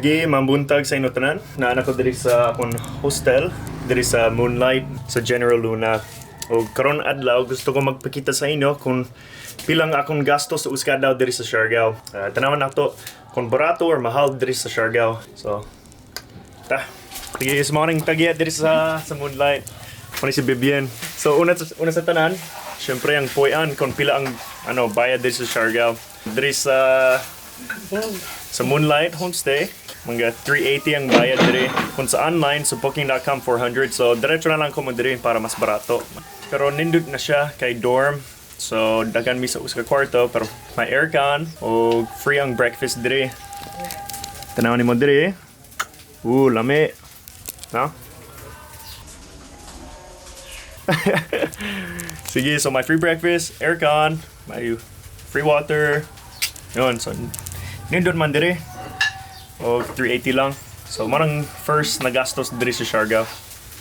Sige, mambuntag sa inyo tanan. Naa ko diri sa akong hostel, diri sa Moonlight sa General Luna. O karon adlaw gusto ko magpakita sa inyo kung pilang akong gasto sa usa ka adlaw diri sa Siargao. Tanawan nato kung barato or mahal diri sa Siargao. So, ta. Sige, is morning tagya diri sa Moonlight. Mao ni si Vivian. So una sa tanan, syempre ang puy-an kung pila ang ano bayad diri sa Siargao. Diri sa Moonlight Homestay, mga 380 ang bayad diri. Kung sa online, sa booking.com 400. So diretso na lang ko mo diri para mas barato. Pero nindot na siya kay dorm. So daghan mi sa usa ka kwarto pero may aircon o free ang breakfast diri. Tanaw nimo diri. Lami. No? Sige, so may free breakfast, aircon, may free water. Yun, so nindot man diri. O 380 lang. So marang first nagastos diri sa Siargao.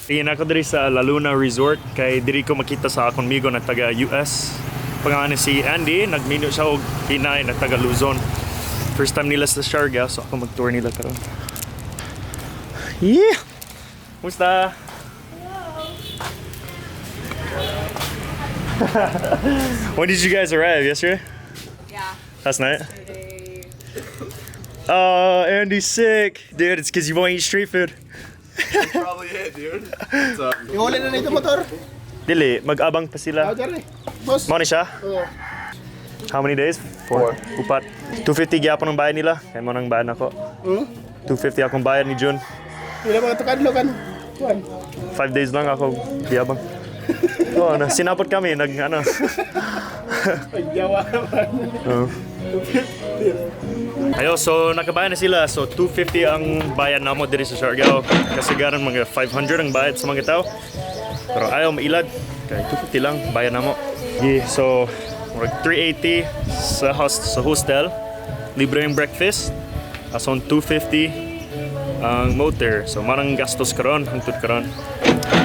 Tingin ako diri sa La Luna Resort kay diri ko makita sa akong migo na taga US. Pangalan ni si Andy, nagminyo siya og hinay na taga Luzon. First time nila sa Siargao, so ako mag-tour nila karon. Yeah! Kumusta? When did you guys arrive? Yesterday? Yeah. Last night? Today. Oh, Andy's sick. Dude, it's because you won't eat street food. Probably it, dude. What's up? Ihuli na na ito motor. Dili, mag-abang pa sila. Ah, dyan eh. Boss. Mao ni siya? Oo. How many days? Four. Upat. 250 gyapon ang bayad nila. Kaya mo nang bayad nako. 250 akong bayad ni Jun. Wala mga tukadlo kan. Kuan. 5 days lang ako giyabang. Oh, na, sinapot kami nag ano. Ay, yawa naman. Oo. Ayo, so nakabayad na sila. So 250 ang bayad namo diri sa Siargao. Kasagaran mga 500 ang bayad sa mga tao. Pero ayaw mailad. Kay 250 lang bayad namo. Yeah, so murag 380 sa host sa hostel. Libre ang breakfast. Ason 250 ang motor. So marang gastos karon hangtod karon.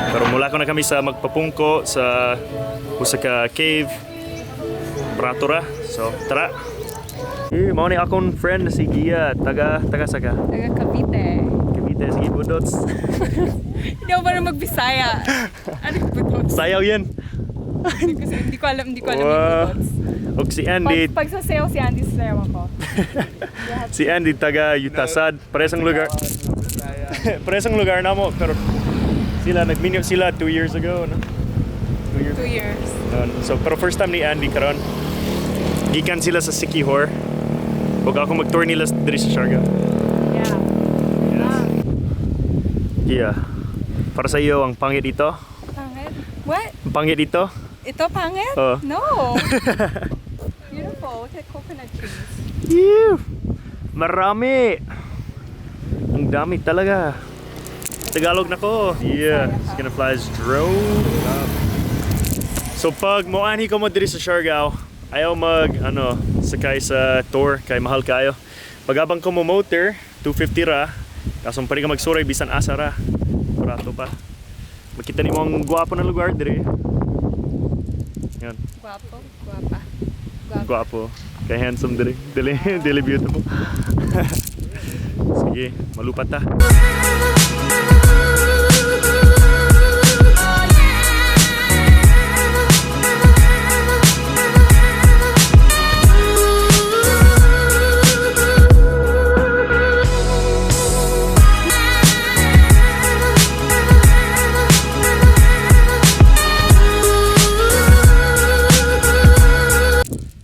Pero mula ko na kami sa magpapungko sa usa ka cave. Barato ra. So tara. Eh, mao ni akong friend na si Gia, taga sa ka. Taga Cavite. Cavite, sige budots. Hindi ako parang magbisaya. Ano yung budots? Sayaw yan. Hindi ko alam yung Wow. budots. Og si Andy, Pag sasayaw si Andy, sasayaw ako. si Andy taga Utasad. Paresang lugar. Paresang lugar namo pero sila nagminyo sila 2 years ago, no? 2 years. 2 years. Yun. So pero first time ni Andy karon. Gikan sila sa Sikihor. Ug ako mag-tour nila diri sa Siargao. Yeah. Yes. Yeah. Para sa iyo ang pangit dito? Pangit? What? Ang pangit dito? Ito pangit? Oo. No. Beautiful. Look at coconut trees. Ew! Marami! Ang dami talaga. Tagalog na ko. Yeah, he's gonna fly his drone. So pag moanhi ko mo diri sa Siargao, ayaw mag ano, sakay sa tour kay mahal kayo. Pag-abang ko mo motor, 250 ra. Kaso pwede ka magsuray bisan asa ra. Barato pa. Makita nimo ang gwapo na lugar diri. Yan. Guwapo. Guwapa. Guwapo. Gwapo. Kay handsome dili. Dili, dili beautiful. Sige, malupat ta.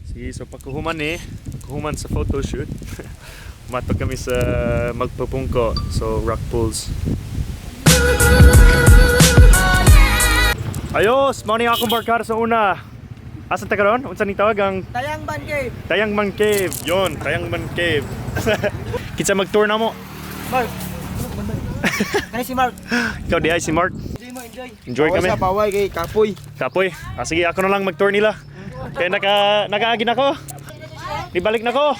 Sige, so pagkuhuman eh, pagkuhuman sa photoshoot, umatok kami sa magpapungko, so rock pools. Ayos, mao ni akong barkada sa una. Asa ta karon? Unsa ni tawag ang Tayangban Cave. Tayangman Cave? Yon, Tayangman Cave. Kinsa mag-tour na mo? Mark. Kani si Mark. Ikaw di ay si Mark. Enjoy mo, enjoy. Enjoy kami. Sa paway kay Kapoy. Kapoy. Ah, sige, ako na lang mag-tour nila. Kaya nakaagi na ko. Ibalik na ko.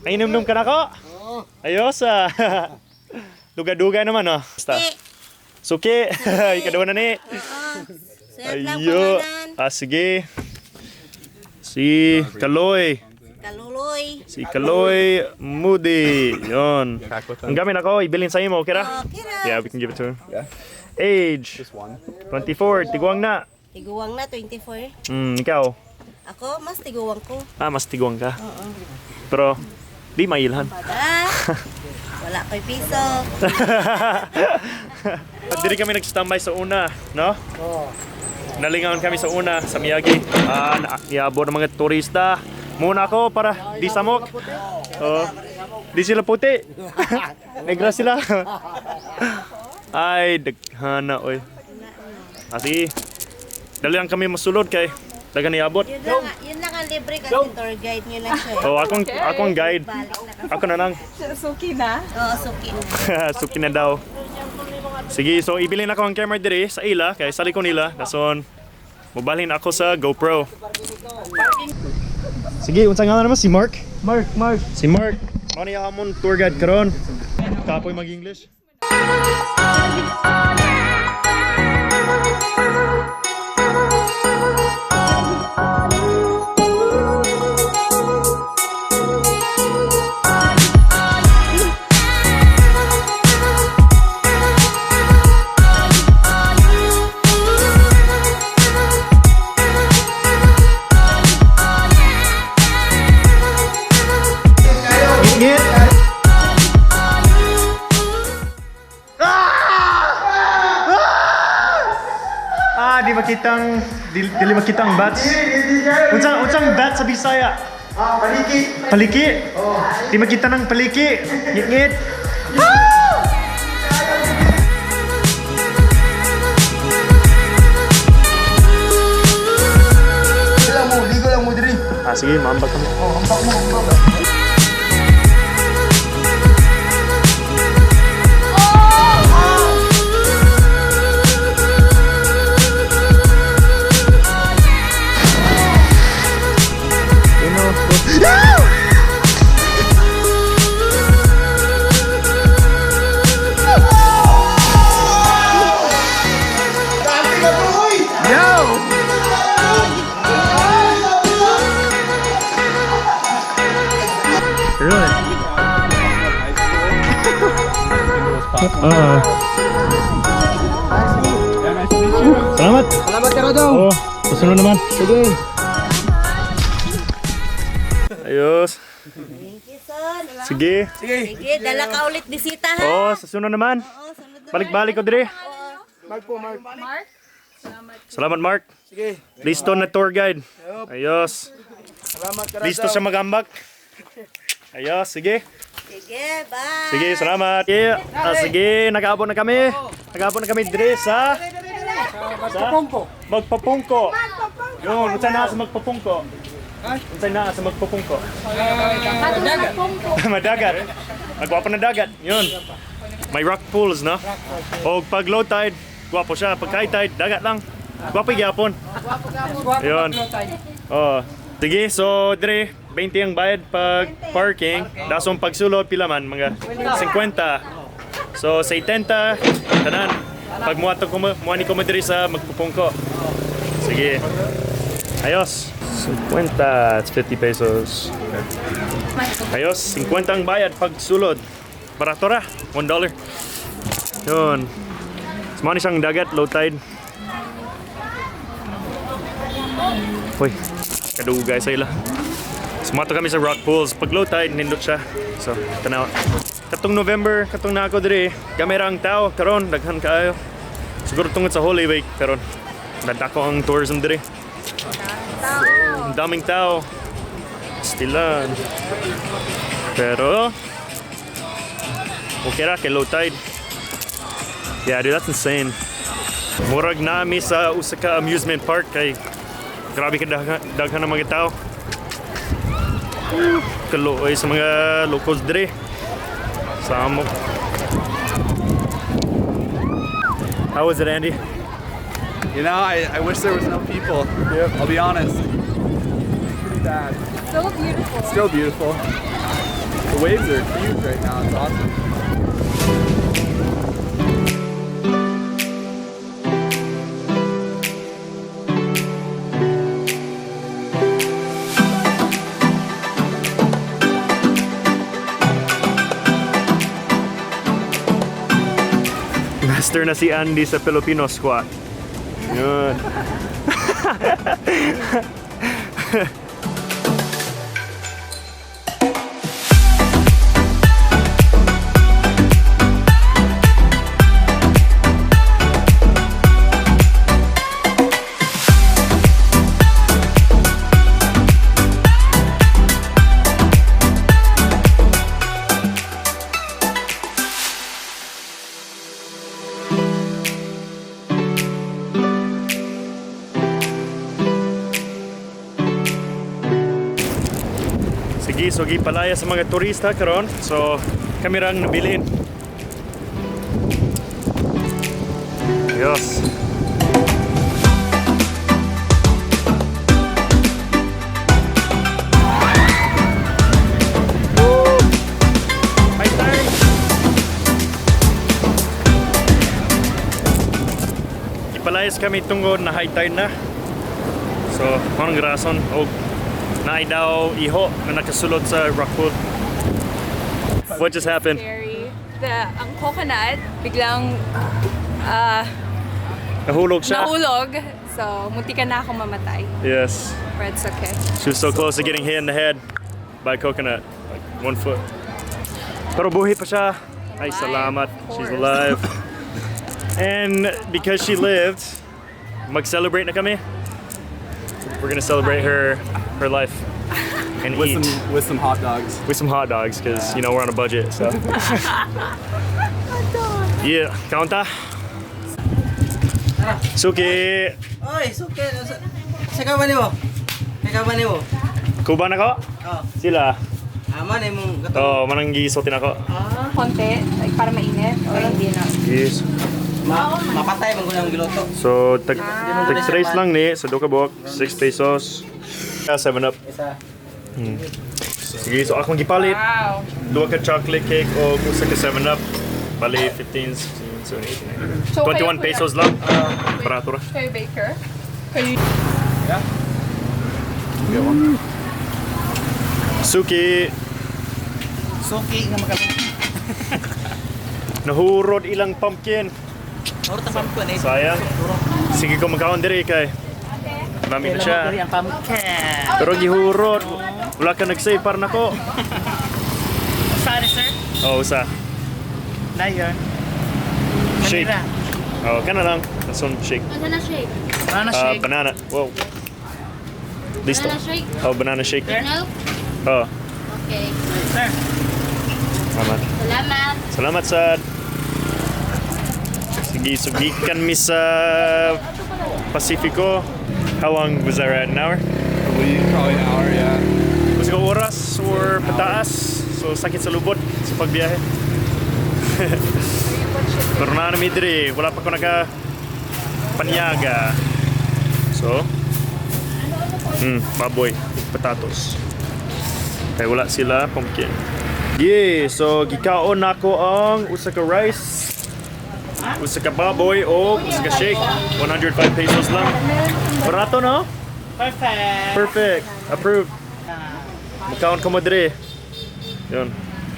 Nainom-nom ka na ko. Ayos ah. Duga-duga naman oh. Basta. Suki. Ikaduha na ni. Sir lang Ayo. pangalan. Ah, sige. Si Kaloy. Kaluloy. Kaloy. Si Kaloy Moody. Yon. Ang gamit ako, ibilin sa imo, okay ra? Okay ra. Yeah, we can give it to him. Yeah. Age? Just one. 24. Tiguang na. Tiguang na, 24. Ikaw? Ako, mas tiguang ko. Ah, mas tiguang ka. Pero, di mailhan. Ah, wala ko'y piso. At diri kami nag-standby sa una, no? Oo. Nalingaon kami sa una, sa Miyagi. Ah, niabot ng mga turista. Muna ako para di samok. Oo. Di sila puti. Negra sila. Ay, daghana, oy. Ah, sige. Dali lang kami masulod kay dagan niabot. Yun lang ang libre kasi tour guide nyo lang siya. Oh, akong guide. Balik na kasi. Ako na lang. Suki na. Oo, suki na. Suki na daw. Sige, so ibilin ako ang camera diri sa ila kay sali ko nila. Dason mobalhin ako sa GoPro. Sige, unsa nga naman si Mark? Mark, Mark. Si Mark. Mao ni amon tour guide karon. Kapoy mag-English. Ngit. Ah! Ah, di makitang di makitang bats. Unsang bat sa Bisaya? Ah, paliki. Paliki? Di makita ng paliki. Ngit-ngit. Lang mo, ligo lang mo diri. Ah, sige, maambag kami. Oh, ambak mo, ambak. Uno, dos. Really? Ah. Salamat. Salamat ka daw. Oh, susunod naman. Sige. Ayos. Thank you, son. Sige. Sige. Sige, dala ka ulit bisita ha. Oh, susunod naman. Oo, sunod naman. Balik-balik ko dire. Mark po, Mark. Mark? Salamat, Mark. Sige. Listo na tour guide. Ayos. Salamat ka Listo siya magambak. Ayos, sige. Sige, bye. Sige, salamat. Sige, ah, sige, nag-aabot na kami. Nag-aabot na kami dire sa Magpapungko. Magpapungko. Yun, unsa na sa Magpapungko? Unsa na sa Magpapungko? Madagat. Magwapo na dagat. Yun. May rock pools, no? O pag low tide, gwapo siya. Pag high tide, dagat lang. Gwapo gyapon. Yun. Oh. Sige, so dire 20 ang bayad pag parking. Dasong pagsulod pila man mga 50. So 70 tanan. Pag muadto ko muani ko mo diri sa Magpupungko. Sige. Ayos. 50, it's 50 pesos. Ayos, 50 ang bayad pag sulod. Barato ra, $1. Yun. So, mao ni siyang dagat, low tide. Uy, kadugay sa ila. Sumato kami sa rock pools. Pag low tide, nindot siya. So, tanaw. Katong November, katong na ako diri, gamay ra ang tao karon, daghan kaayo. Siguro tungod sa Holy Week karon. Nadako ang tourism diri. Ang daming tao. Stilan. Pero okay ra kay low tide. Yeah, dude, that's insane. Murag nami sa usa ka amusement park kay grabe ka daghan ng mga tao. Kaluoy sa mga locals diri. Samok. How was it, Andy? I wish there was no people. Yep. I'll be honest. It's pretty bad. So beautiful. Still beautiful. The waves are huge right now. It's awesome. Master na si Andy sa Filipino squat. Yun. Sige, so gipalaya sa mga turista karon. So kami rang nabilin. Yes. Woo! High tide! Gipalayas kami tungod na high tide na. So, anong rason og naay daw iho na nakasulod sa rock pool. What just happened? Scary. Ang coconut, biglang Nahulog siya? nahulog. So, muntikan na akong mamatay. Yes. But it's okay. She was so close to getting hit in the head by a coconut. Like 1 foot. Pero buhi pa siya. Ay, Alive, salamat. of She's course. alive. And because she lived, mag-celebrate na kami. We're gonna celebrate her life and With eat some hot dogs. with some hot dogs because you know we're on a budget. So yeah, kaunta. Suki, Oy, suki. Sa ka ba nimo? Sa ka ba nimo? kuba na ko? Oh, Sila. ama na imong gato. Oh, manang gisulti na ko. Konti, like para mainit or hindi na. Yes. Mapatay man gud ang giluto. So tag trace lang ni sa Dokabok, 6 pesos. 7 Up. Isa. Sige, so akong gipalit. Wow. Duha ka chocolate cake o usa ka 7 Up. Bali 15, 16, 17, 18, So, 19. 21 kayo, kuya? pesos lang. Barato ra. Kayo baker? Kayo. Yeah. Get one. Suki, Suki nga makalong. nahurot ilang pumpkin. Oro ta pumpkin eh. Sayang. Sige ko magkaon diri kay. Mami na siya. Ang pumpkin. Pero gihurot. Wala ka nag-save para nako. Sorry sir. Oh, usa. Dayon. Shake. Oh, kana lang. Some shake. Banana shake. Banana Banana. Whoa. Listo. Banana shake. Oh, banana shake. Milk. Oh, Okay. Sir. salamat. Salamat. Salamat sad. Sige, so gikan mi sa Pacifico. How long was that ride? An hour? Probably an hour, yeah. Gusto ko oras or pataas. So sakit sa lubot sa pagbiyahe. Pero na nami diri, wala pa ko naka panyaga. So, baboy, patatos. Kaya wala sila pumpkin. Yeah, so gikaon nako ang usa ka rice, usa ka baboy o usa ka shake. 105 pesos lang. Barato no? Perfect. Perfect. Approved. Magkaon ko mo diri. Yun.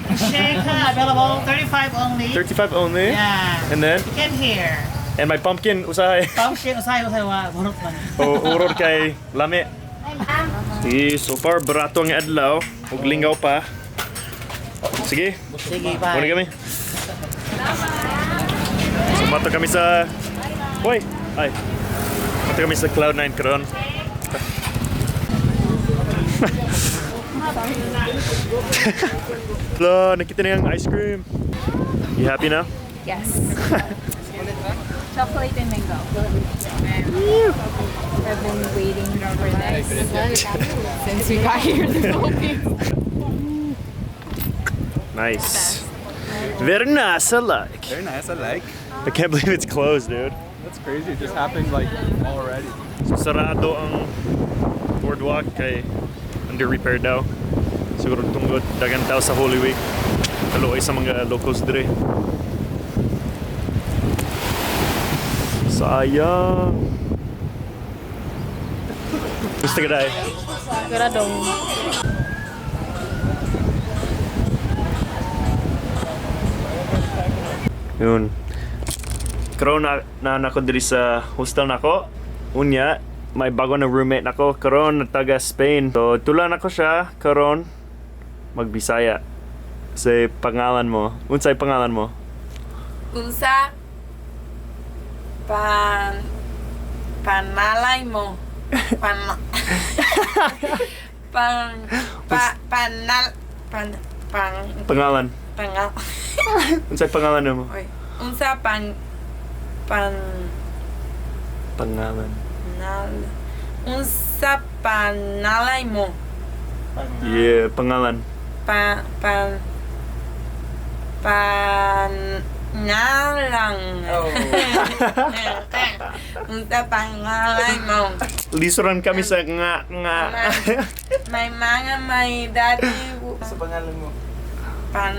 Shake available 35 only. 35 only. Yeah. And then You can hear. and my pumpkin usahay. Pumpkin usahay usahay wa burot man. O uror kay lami. Sige, so far barato ang adlaw ug lingaw pa. Sige, Sige, bye. muna kami. So mato kami sa Hoy, ay. Mato kami sa Cloud9 karon. La, nakita na yung ice cream. You happy now? Yes. Chocolate and mango. I've been waiting for this since we got here in the Philippines. Nice. Very nice, I like. Very nice, I like. I can't believe it's closed, dude. That's crazy. It just happened like already. So, sarado ang boardwalk kay under repair daw. Siguro tungod dagan tao sa Holy Week. Kaluoy sa mga locals dire. Sayang. Gusto ka dai? Garadong. Yun. Karon na, na nako diri sa hostel nako. Unya, may bago na roommate nako karon na taga Spain. So tulan nako siya karon magbisaya. Say pangalan mo. Unsay pangalan mo? Unsa panalay mo? Pan pan pa panal pan pan Pangalan. Pangal. Unsay pangalan mo? Oy. Unsa pan pan Pangalan. nal unsa panalay mo? Yeah, pangalan. Pa pan panalang. Oh. Unsa pangalay mo? Lisuran kami sa nga nga. My mga my daddy Sa pangalan mo. pan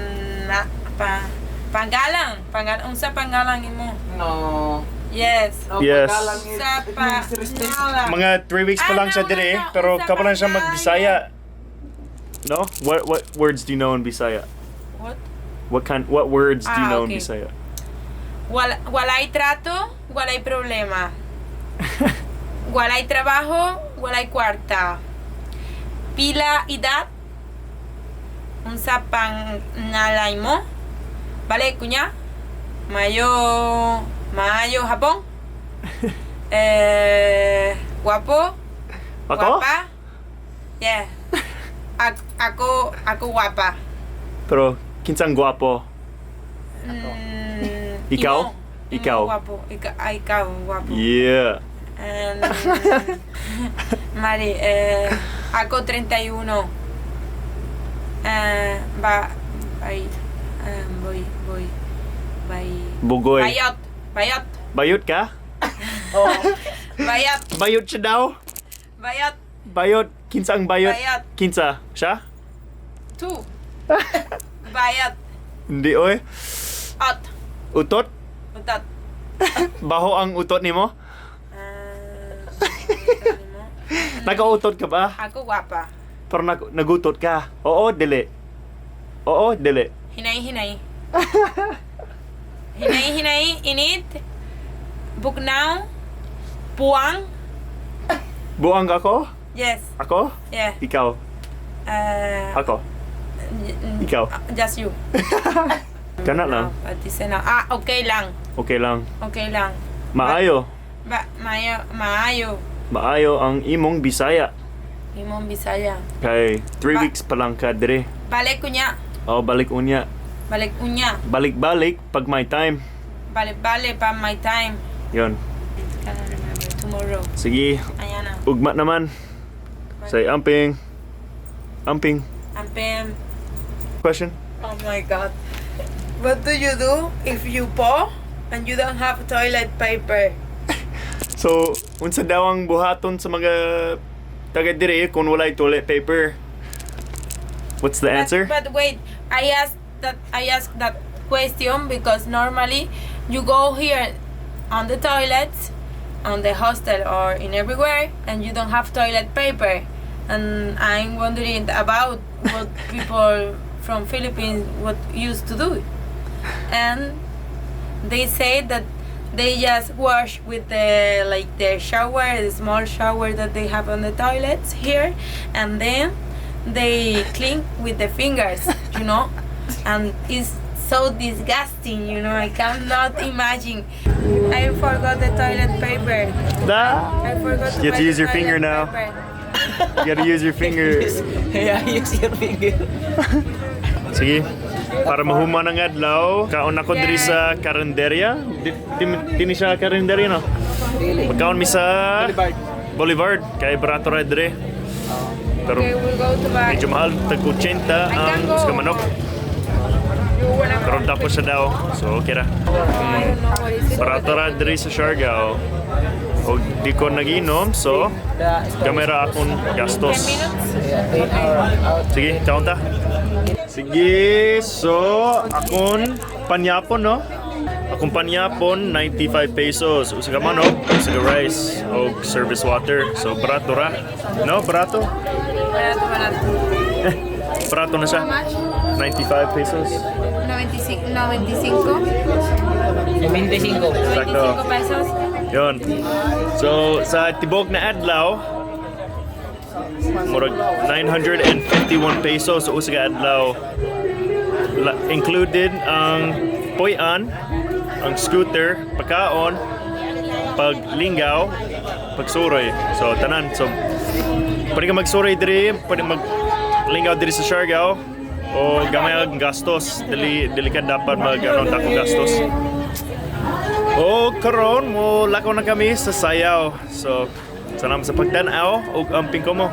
pa pangalan pangal unsa pangalan imo? No. Yes. No, Yes. pangalan is, Sa it means respect. pangalan. Mga 3 weeks pa lang siya Ah, no, dire, no, no. pero Unsa kabalo na siya pangalan? magbisaya. No? What words do you know in Bisaya? What? What words do you Ah, know in okay. Bisaya? Walay trato, walay problema. Walay trabajo, walay kwarta. Pila edad, unsa pangalay mo? Bale, kunya? Mayo, mayo, Japón. Guapo. Ako? Guapa. Yeah. Ako guapa. Pero kinsang guwapo? Ikaw? Imo. Imo Ikaw. Guwapo. Ikaw, guwapo. Yeah. And, Mari, ako 31. Ba, ay, boy, boy, bay. Bugoy. Bayot, bayot, Bayot ka? Bayot, Bayot siya daw? Bayot, Bayot. Kinsa ang bayot? Bayot. Kinsa? Siya? Two. Bayot, Hindi oy. ot, Utot? utot. Baho ang utot nimo? Ah, Nagautot ka ba? Ako guwapa. Pero nagutot ka. Oo, dili. Oo, dili. Hinay, hinay. Hinay, hinay, init. Bugnaw. Buang. Buang ako? Yes, Ako? Yeah. Ikaw. Ako. Ikaw. Just you. Kana lang. Pati na. Ah, okay lang. Okay lang. Okay lang. Maayo. Ba, maayo, maayo. Maayo ang imong Bisaya. Imong Bisaya. Kay 3 weeks pa lang ka dire. Balik kunya. Oh, balik unya. Balik unya. Balik-balik pag may time. Balik balik pa my time. Yon. Cannot remember. Tomorrow. Sige, Ayan na. ugma naman. Say amping. Amping. Ampem. Question? Oh my God. What do you do if you paw and you don't have toilet paper? So, unsa daw ang buhaton sa mga taga dire kung walay toilet paper? What's the answer? But wait, I asked that question because normally you go here on the toilets, on the hostel or in everywhere, and you don't have toilet paper. And I'm wondering about what people from Philippines what used to do. And they say that they just wash with the like the shower, the small shower that they have on the toilets here, and then they clean with the fingers. And it's so disgusting. I cannot imagine. I forgot the toilet paper. Da! I forgot to You have buy to use the your finger toilet now. paper. You gotta use your finger. Yeah, use your finger. Sige. Para mahuman ang adlaw, kaon ako diri sa Karinderya. Di siya Karinderya, no? Really? Magkaon mi sa Boulevard. Boulevard kay barato ra diri. Pero Okay, we'll go to buy. medyo mahal, tag 80 I ang can go. usa ka manok. You wanna Pero tapos siya daw. So okay ra. I don't know what is it. Barato ra diri sa Siargao. Og di ko naginom, so The story. gamay ra akong gastos. 10 minutes? Yeah, 10 hour out. Sige, kaon ta. Sige, so akon panyapon, no? Akong panyapon 95 pesos. Usa ka manok, usa ka rice og service water. So barato ra. No, barato. Barato, barato. Barato na siya. How much? 95 pesos. 95. 95, 95, 25. Sakto. 25 pesos. Yun. So, sa tibok na adlaw, murag 951 pesos sa usa ka adlaw. Included ang puy-an, ang scooter, pagkaon, paglingaw, pagsuroy. So, tanan. So, pwede ka magsuroy diri, pwede maglingaw diri sa Siargao, o gamay ang gastos. Dili, dili ka dapat mag ano, dako gastos. O karon mo lakaw na kami sa sayaw. So, salamat sa pagtan-aw ug amping ko mo.